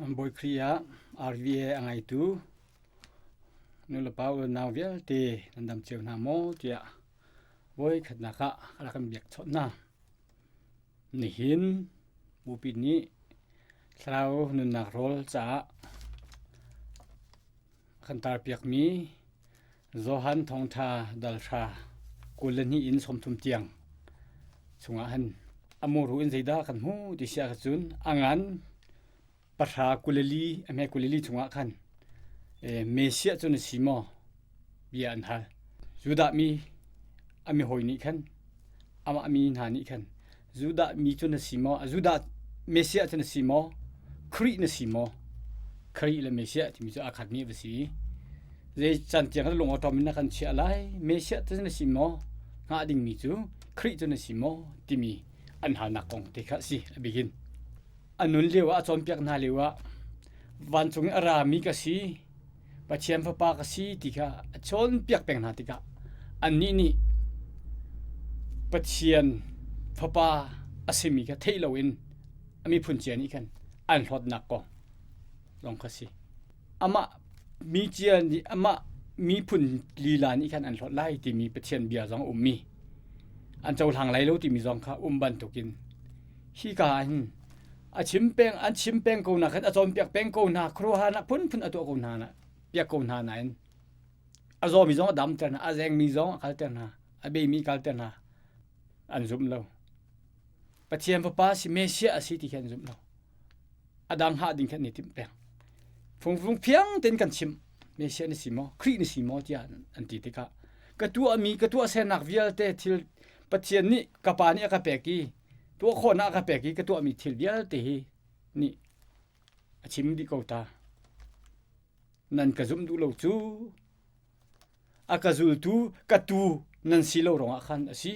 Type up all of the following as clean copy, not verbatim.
Bawi Khrih ah RVA a ngaitu nulepa unau vialte nan dam cio hna maw tiah voi khatnak ah a rak kan biakchawnh hna. Nihin bupi nih thlarau nunnak rawl caah a kan tarpiakmi Johan Thawngṭha dal hra 22 in 30 tiang chungah han a muru in zeidah kan hmu ti si ahcun a ngan pahra kulili a hme kulili chungah khan Messiah cu na si maw bia an hal. Judah mi a mi hawi nih khan amah mi hna nih khan Judah mi cu na si maw Judah Messiah cu na si maw Khrih na si maw Khrih le Messiah timi cu aa khatmi a si zei can tiang kan lung awṭawm in na kan chiah lai Messiah cu na si maw hngah dingmi cu Khrih cu na si maw timi an halnak kong te kha a si a bikin a nun lio ah a cawnpiak hna lio ah vancung i a rami ka si Pathian fapa ka si ti kha a cawnpiak peng hna tikah annih nih Pathian fapa a simi kha theih loin a miphun cia nih khan an hlawtnak kong zong kha si. Amah mi cia nih amah miphun lila nih khan an hlawt lai timi Pathian bia zong a ummi an cohlang lai lo timi zong kha um bantukin hika ah hin a chim peng an chim peng ko na khan a cawnpiak peng ko hna khuaruahharnak phunphun a tuah ko hna na piak ko hna nain a zawmi zong a damter hna a zengmi zong a kalter hna a beimi kalter hna an zum lo Pathian fapa si Messiah a si ti khi an zum lo a dang hah ding khan ni timh peng fungfung phiang ten kan chim Messiah na si maw Khrih na si maw tiah an ti tikah ka tuahmi ka tuah sernak vialte thil Pathian nih ka pa nih a ka pek i tuah khawhnak a ka pek i ka tuahmi thil vialte hi nih a chim dih ko ta nan ka zumh duh lo cu a ka zultu ka tu nan si lo ruangah khan a si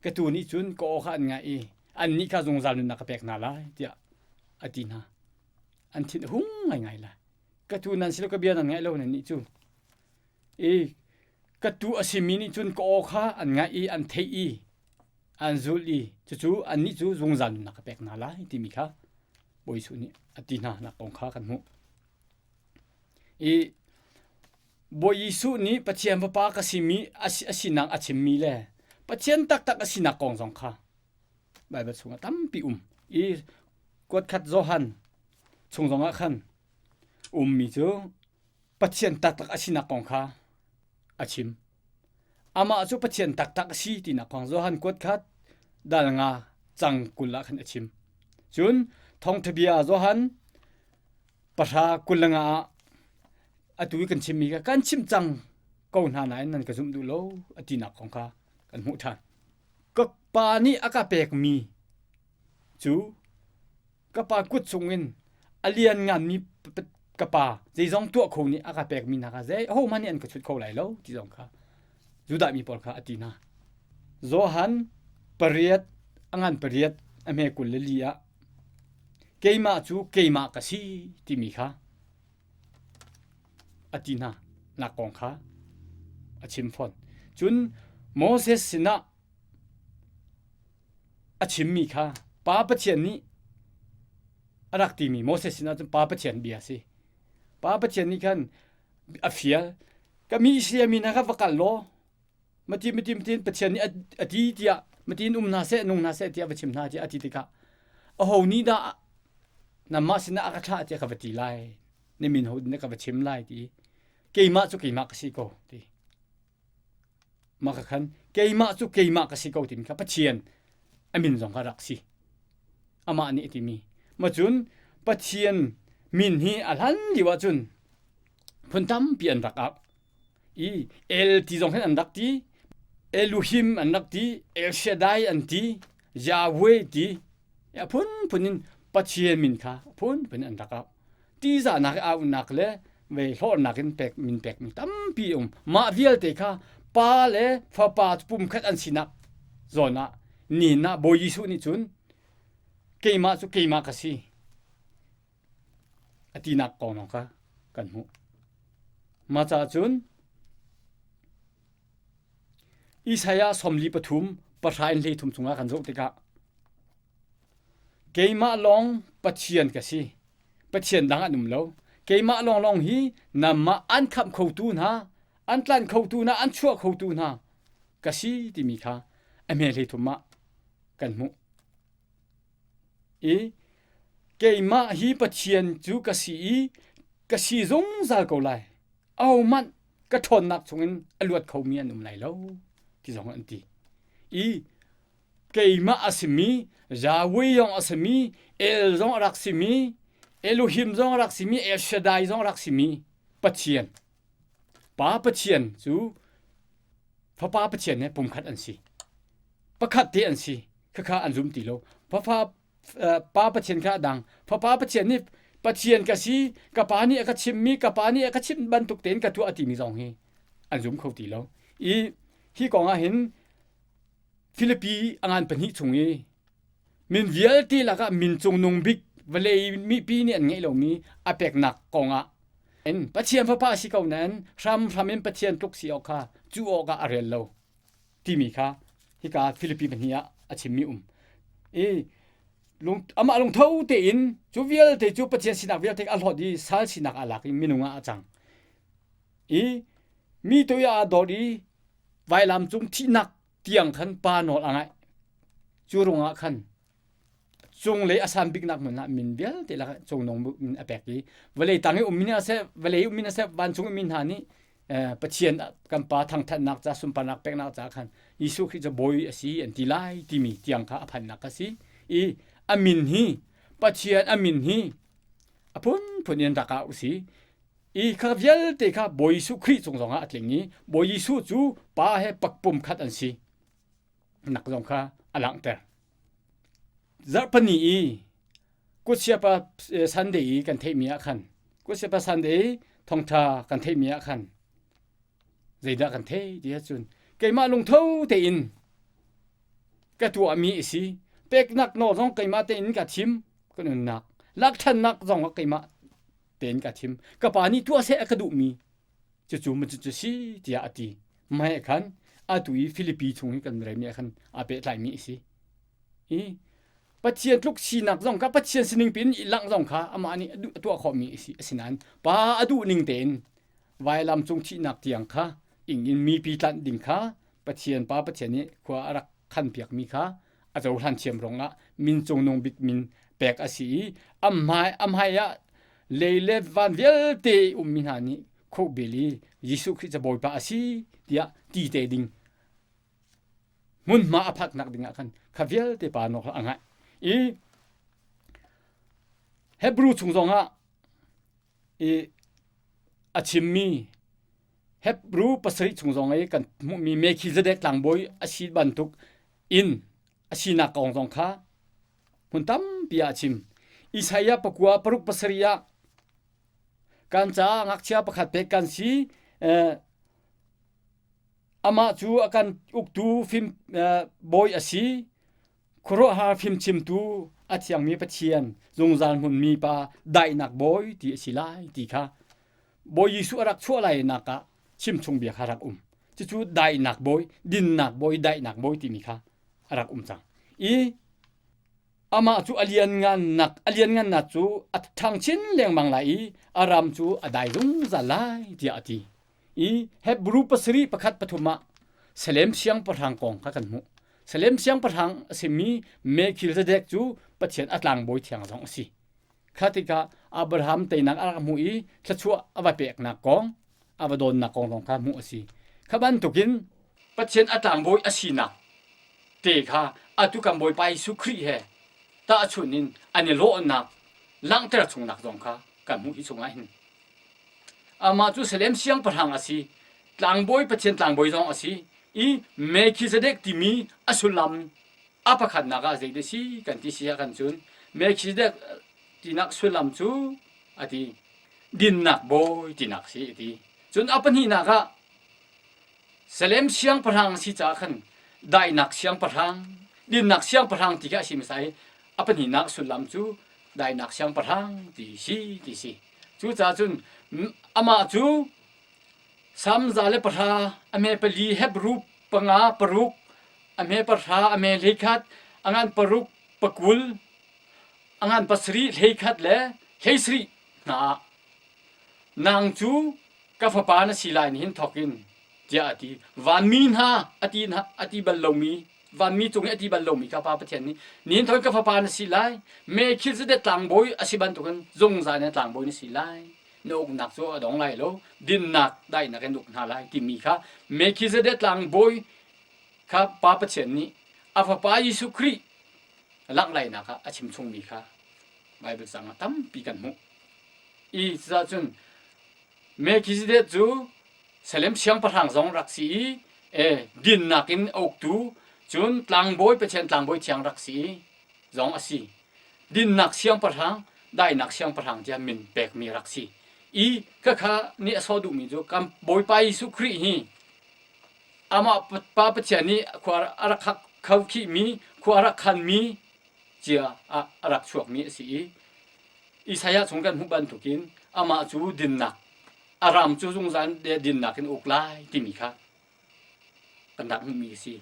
ka tu nih cun ka aw kha an ngaih i annih kha zungzal nunnak ka pek hna lai tiah a ti hna an thin a hung ngaingai lai ka tu nan si lo ka bia nan ngaih lo nan nih cu i ka tu a simi nih cun ka aw kha an ngaih i an theih i an zulh i cucu annih cu zungzal nunnak ka pek hna lai timi kha Bawi Jesuh nih a ti hna nak kong kha kan hmuh. I Bawi Jesuh nih Pathian Fapa ka simi a sinak a chimmi le Pathian taktak a sinak kong zong kha Baibal chungah tampi um. I kuatkhat Johan chung zongah khan ummi cu Pathian taktak a sinak kong kha a chim. Amah cu Pathian taktak a si tinak kong Johan kuat khat dal nga cang 20 ah khan a chim. Cun thawngṭha bia Johan pahra 25 ah atu i kan chimmi kha kan chimh cang ko hna nain nan ka zumh duh lo a tinak kong kha kan hmuh ṭhan. Ka pa nih a ka pekmi cu ka pa kut chungin a lian nganmi ka pa zeizong tuah kho nih a ka pekmi hna kha zei ahohmanh nih an ka chut kho lai lo ti zong kha Judah mi pawl kha a ti hna. Johan pariat a ngan pariat a hme 24 ah keimah cu keimah ka si timi kha a ti hna nak kong kha a chim fawn. Cun Moses sinah a chimmi kha Pa Pathian nih a rak timi Moses sinah cun Pa Pathian bia a si. Pa Pathian nih khan a fial ka mi Israel mi hna kha va kal law mati mati matin Pathian nih a ti tiah matin um hna seh nung hna seh tiah va chim hna tiah a ti tikah aho nih dah nangmah sinah a ka thlah tiah ka va ti lai na min ho na ka va chim lai ti keimah cu keimah ka si ko ti Mah ka khan keimah cu keimah ka si ko timi kha Pathian a min zong kha rak si. Amah nih a timi. Ma cun Pathian min hi a hlan lio ahcun phun tampi an rak au. I El ti zong hin an rak ti, Elohim an rak ti, El Shaddai an ti, Yahweh ti, a phunphun in Pathian min kha a phunphun in an rak au. Tihzahnak i aunak le vei hlawrnak in pek min pekmi tampi um. Mah vialte kha pa le fapa pumkhat an sinak zawn ah nihin ah Bawi Jesuh nih cun keimah cu keimah ka si a tinak kong lawng kha kan hmuh. Mah caah cun Isaiah 43 pahra in 13 chungah kan zoh tikah keimah lawng Pathian ka si. Pathian dang an um lo. Keimah lawnglawng hi nangmah an khamh khotu hna, an tlanh khotu hna, an chuah khotu hna ka si timi kha a hme 13 ah kan hmuh. I keimah hi Pathian cu ka si i ka si zungzal ko lai. Ahohmanh ka ṭhawnnak chungin a luat khomi an um lai lo ti zong an ti. I keimah a simi Yahweh zong a simi El zong a rak simi Elohim zong a rak simi El Shaddai zong a rak simi Pathian Pa Pathian cu Fapa Pathian he pumkhat an si. Pakhat te an si. Khakha an zum ti lo. Fafa Pa Pathian kha a dang. Fapa Pathian nih Pathian ka si, ka pa nih a ka chimmi, ka pa nih a ka chimh bantuk tein ka tuah a timi zong hi an zum kho ti lo. I hi kong ah hin Filipi a ngan pahnih chung i min vialte lakah min cungnung bik vawlei mipi nih an ngeih lomi a peknak kong ah in Pathian Fapa a si ko nain hramhram in Pathian tluk si awk kha cu awk ah a rel lo timi kha hika Filipi pahnih ah a chimmi um. I lung, amah lungtho tein cu vialte cu Pathian sinak vialte a hlawt i sal sinak aa lak i minung ah a cang. I mi toi ah aa dor i vailam cung thihnak tiang khan pa nawl a ngaih. Cu ruangah khan cunglei a san biknak hmun ah min vialte lakah cungnung min a pek i vawlei tang i ummi hna seh vawlei ummi hna seh vancung ummi hna nih Pathian kan pa thangthatnak ca sunparnak peknak ca khan Jesuh Khrih cu bawi a si an ti lai timi tiang kha a phannak a si i a min hi Pathian a min hi a phunphun in rak ah u si i kha vialte kha Bawi Jesuh Khrih cung zongah a tling i Bawi Jesuh cu pa he pakpum khat an si nak zong kha a langhter. Zarhpini i Kutsiapa Sunday i kan theihmi ah khan Kutsiapa Sunday i thawngṭha kan theihmi ah khan zeidah kan theih ti ahcun keimah lungtho tein ka tuahmi a si peknak nawl zong keimah tein ka thim ka nunnak lakṭhannak zong ah keimah tein ka thim ka pa nih tuah seh a ka duhmi cucu cucu si tiah a ti mah khan atu i Filipi chung i kan relmi ah khan aa pehtlaimi a si i Pathian tluk sinak zong kha Pathian sining piin i langh zong kha amah nih a tuah khawhmi a si asinain pa a duh ning tein vailam cung thihnak tiang kha ing in mipi tlanh ding kha Pathian pa Pathian nih khua a rak khanpiakmi kha a cohlan thiam ruangah min cungnung bik min pek a si i a hmai a hmai ah lei le van vialte ummi hna nih khukbil i Jesuh Khrih cu Bawipa a si tiah ti te ding hmunhma a phaknak ding ah khan kha vialte pa nawk a ngaih i Hebrew chung zongah i a chimmi Hebrew pasarih chung zong i kan hmuhmi Melchizedek tlangbawi a si bantuk in a sinak kong zong kha hmun tampi ah a chim. Isaiah pakua paruk pasarih ah kan caah ngakchia pakhat pek kan si amah cu a kan uktu fim bawi a si Khuaruahhar fimchimtu a thiangmi Pathian zungzal hmunmi pa daihnak bawi ti a si lai ti kha Bawi Jesuh a rak chuah lai nak ah chimchung bia kha rak um. Cucu daihnak bawi, dinnak bawi, daihnak bawi timi kha a rak um cang. I amah cu a lianngannak a lianngannak cu a ṭhang chin lengmang lai i a ram cu a dai zungzal lai tiah a ti. I Hebrew pasarih pakhat pathum ah Salem siangpahrang kong kha kan hmuh. Salem siangpahrang a simi Melchizedek cu Pathian a tlangbawi thiang zong a si. Kha tikah Abraham teinak a rak hmuh i thluachuah a va peknak kong, a va dawnnak kong zong kha hmuh a si. Kha bantukin Pathian a tlangbawi a sinak te kha atu kan Bawipa Jesuh Khrih he tahchunh in an i lawhnak langhter chungnak zong kha kan hmuh hi chungah hin. Amah cu Salem siangpahrang a si, tlangbawi Pathian tlangbawi zong a si i Melchizedek timi a sullam a pakhatnak ah zeidah si kan ti si ah kan cun Melchizedek tinak sullam cu a ti dinnak bawi tinak si a ti. Cun a pahnihnak ah Salem siangpahrang si caah khan daihnak siangpahrang, dinnak siangpahrang ti kha a si hmasa i a pahnihnak sullam cu daihnak siangpahrang ti si ti si. Cucaah cun amah cu Sam 110 a hme pali Hebru panga paruk a hme pahra a hme hleikhat a ngan paruk pakul a ngan pasarih hleikhat le Hleisarih hna ah nang cu ka fapa na si lai nihin thawk in tiah a ti. Vanmi hna a ti hna a ti bal lomi vanmi cung i a ti bal lomi kha Pa Pathian nih nihin thawk in ka fapa na si lai Melchizedek tlangbawi a si bantukin zungzal in tlangbawi na si lai na uknak cu a dong lai lo dinnak daihnak in uk hna lai timi kha Melchizedek tlangbawi kha Pa Pathian nih a fapa Jesuh Khrih langh lainak ah a chim chungmi kha Baibal cang ah tampi kan hmuh. I cucaah cun Melchizedek cu Salem siangpahrang zong rak si i e, dinnak in a uktu cun tlangbawi Pathian tlangbawi thiang rak si i zong a si. Dinnak siangpahrang, daihnak siangpahrang tiah min pekmi rak si. I khakha nih a sawh duhmi cu kan Bawipa Jesuh Khrih hi amah Pa Pathian nih khua a rak khaukhihmi, khua a rak khanmi cia ah a rak chuakmi a si i Isaiah chung kan hmuh bantukin amah cu dinnak a ram cu zungzal dinnak in uk lai timi kha kan rak hmuhmi a si.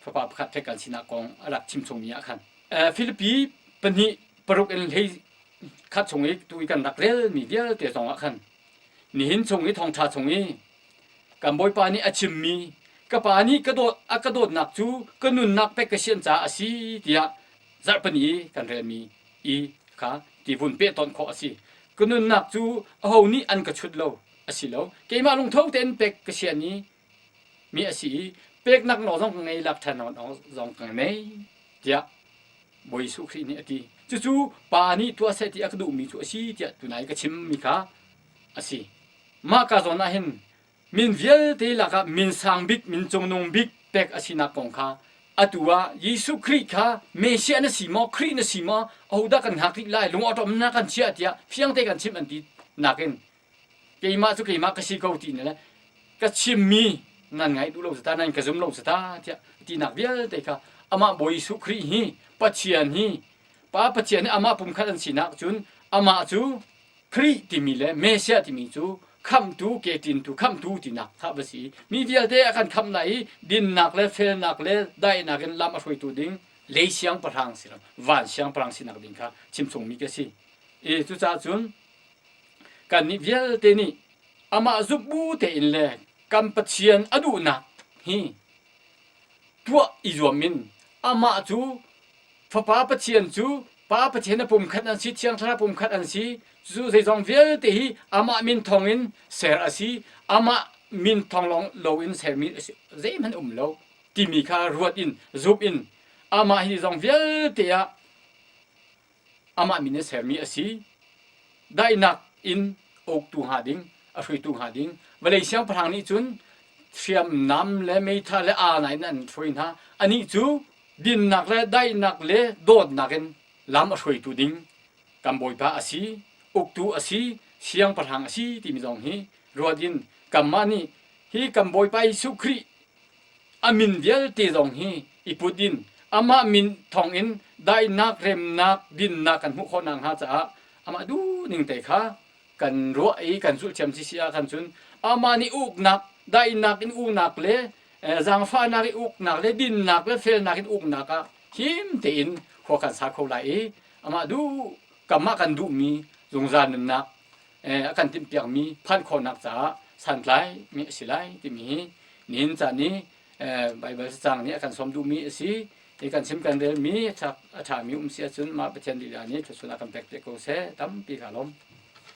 Fapa pakhat fek kan sinak kong a rak chim chungmi ah khan. Filipi pahnih paruk in hlei khat chung i tu i kan rak relmi vialte zong ah khan nihin chung i thawngṭha chung i Kan Bawipa nih a chimmi ka pa nih ka dawt a ka dawtnak cu ka nunnak pek ka sian caah a si tiah zarhpini i kan relmi i kha ti vun pehtonh khawh a si. Ka nunnak cu aho nih an ka chut lo a si lo. Keimah lungtho tein pek ka sian i mi a si i peknak nawl zong ka ngei lak ṭhan zong ka ngei tiah Bawi Jesuh Khrih nih a ti. Cucu Pa nih tuah seh ti a ka duhmi cu a si tiah tunai ka chimmi kha a si. Mah ka zawn ah hin min vialte lakah min sang bik, min cungnung bik pek a sinak kong kha atu ah Jesuh Khrih kha Messiah na si maw, Khrih na si maw, ahodah kan hngak rih lai, lung na kan chiah tiah fiangte kan chimh an ti nakin keimah cu keimah ka si ko ti ne le ka chimmi nan ngaih duh lo cu ta, nan ka zum lo cu ta tiah tinak vialte kha amah Bawi Jesuh Khrih hi Pathian hi Pa Pathian hi amah pumkhat an sinak cun amah cu Khrih timi le Messiah timi cu khamhtu keṭintu khamhtu tinak kha va si. Mi vialte a kan khamh lai i dinnak le felnak le daihnak in lam a hruaitu ding lei siangpahrang si van siangpahrang sinak ding kha chimchungmi ka si. I cucaah cun kannih vialte nih amah zumh bu tein le kan Pathian a duhnak hi tuah i zuam in amah cu Fapa Pathian cu Pa Pathian a pumkhat an si, Thiang Thlarau pumkhat an si. Cu zeizong vialte hi amah min thawngin ser a si. Amah min thawng lawng loin sermi a si. Zeihmanh um lo timi kha ruat in, zumh in amah hi zong vialte ah amah min in sermi a si. Daihnak in uktu hnga ding, a hruaitu hnga ding. Vawlei siangpahrang nih cun hriamnam le meithal le aa in an hruai hna. Anih cu dinnak le daihnak le dawtnak in lam a hruaitu ding kan Bawipa a si, uktu a si, siangpahrang a si timi zong hi ruat in kanmah nih hi kan Bawipa Jesuh Khrih a min vialte zong hi i put in amah min thawngin daihnak, remnak, dinnak kan hmuh khawh nakhnga caah amah duhning te kha kan ruah i kan zulh thiam si ah khan cun amah nih uknak daihnak in uknak le zaangfahnak i uknak le dinnak le felnak in uknak ah him tein khua kan sa kho lai i amah duh kamah kan duhmi zungzal nunnak a kan timhpiakmi phanh khawhnak caah santlai mi a si lai timi hi nihin caan i Baibal cacang nih a kan sawm duhmi a si i kan chim kan relmi a ṭhami um si ahcun mah Pathian lila nih thluachuah a kan pek te ko seh tampi ka lawm.